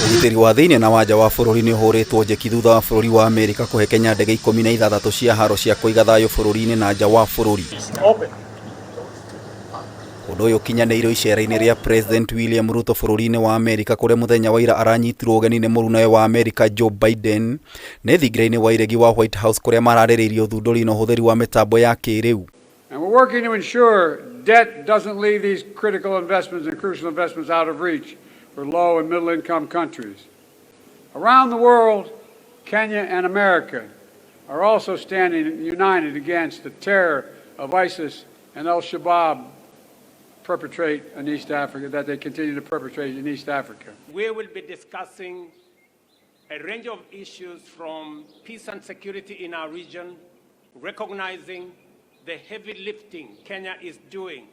Ũgitĩri wa thĩinĩ na wa nja wa bũrũri nĩ ũhũrĩtwo njeki thutha wa bũrũri wa Amerika kũhe Kenya ndege 16 cia haro cia kũiga thayũ bũrũri-inĩ na nja wa bũrũri. Ũndũ ũyũ ũkinyanĩirio icera-inĩ rĩa President William Ruto bũrũri-inĩ wa Amerika kũrĩa mũthenya wa ira aranyitirwo ũgeni nĩ mũrunawe wa Amerika Joe Biden nĩ thingira-inĩ wa iregi wa White House kũrĩa mararĩrĩirie ũthundũri na ũhũthĩri wa mĩtambo ya kĩrĩu. And we're working to ensure debt doesn't leave these critical investments and crucial investments out of reach for low and middle income countries. Around the world, Kenya and America are also standing united against the terror of ISIS and Al Shabaab perpetrate in East Africa, that they continue to perpetrate in East Africa. We will be discussing a range of issues from peace and security in our region, recognizing the heavy lifting Kenya is doing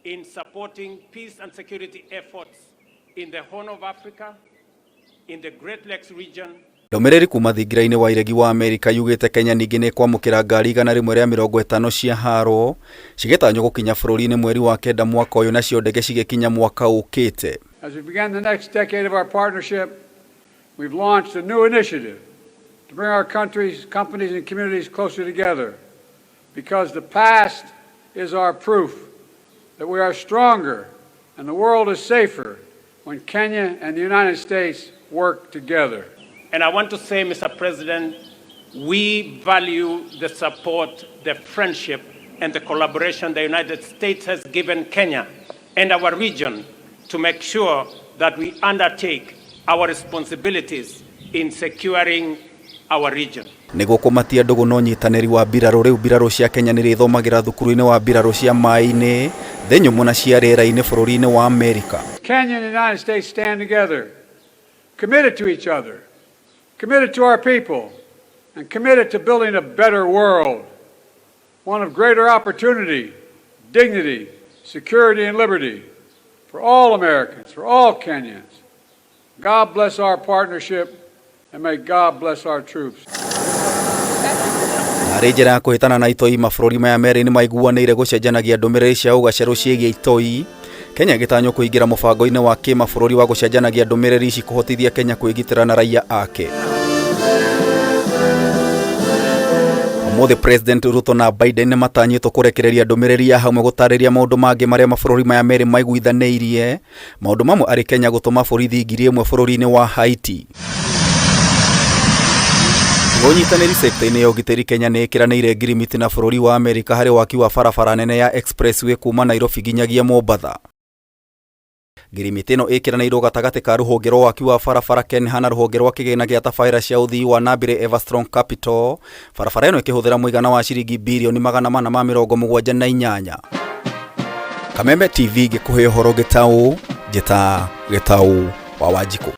in supporting peace and security efforts in the Horn of Africa, in the Great Lakes region. Ndũmĩrĩri kuma thingira-inĩ wa iregi wa Amerika yugĩte Kenya ningĩ nĩ ĩkwamũkĩra ngari 150 cia haro cigĩtanywo gũkinya bũrũri-inĩ mweri wa kenda mwaka ũyũ nacio ndege cigĩkinya mwaka ũkĩte. As we begin the next decade of our partnership, we've launched a new initiative to bring our countries, companies, and communities closer together, because the past is our proof that we are stronger and the world is safer when Kenya and the United States work together. And I want to say, Mr. President, we value the support, the friendship, and the collaboration the United States has given Kenya and our region to make sure that we undertake our responsibilities in securing our region. Nĩguo kũmatia ndũgũ na ũnyitanĩri wa mbirarũ rĩu mbirarũ cia Kenya nĩrĩthomagĩra thukuru-inĩ wa mbirarũ cia maĩ-inĩ thĩ nyũmũ na cia rĩera-inĩ bũrũri-inĩ wa Amerika. Kenya and the United States stand together, committed to each other, committed to our people, and committed to building a better world, one of greater opportunity, dignity, security, and liberty for all Americans, for all Kenyans. God bless our partnership, and may God bless our troops. Arĩ njĩra ya kũhĩtana na itoi mabũrũri maya merĩ nĩ maiguanĩire gũcenjanagia ndũmĩrĩri cia ũgacerũ ciĩgiĩ itoi. Kenya ĩgĩtanywo kũingĩra mũbango-inĩ wa kĩmabũrũri wa gũcenjanagia ndũmĩrĩri ici kũhotithia Kenya kwĩgitĩra na raia ake. Ũmũthĩ President Ruto na Biden nĩ matanyĩtwo kũrekereria ndũmĩrĩri ya hamwe gũtarĩria maũndũ mangĩ marĩa mabũrũri maya merĩ maiguithanĩirie. Maũndũ mamwe arĩ Kenya gũtũma borithi 1000 bũrũri-inĩ wa Haiti. Ũnyitanĩri sekta-inĩ ya ũgitĩri Kenya nĩ ĩkĩranĩire ngirimiti na bũrũri wa Amerika harĩ waki wa barabara nene ya expressway kuma Nairobi nginyagia Mombatha. Ngirimiti ĩno ĩkĩranĩirwo gatagatĩ ka rũhonge rwa waki wa barabara KENHA na rũhonge rwa kĩgĩna gĩa tabarĩra cia ũthii wa na mbere Everstrong Capital. Barabara ĩno ĩkĩhũthĩra mũigana wa ciringi birioni 478. Kameme TV ngĩkũhe ũhoro gĩtaũ, njĩta Gĩtaũ wa Wanjikũ.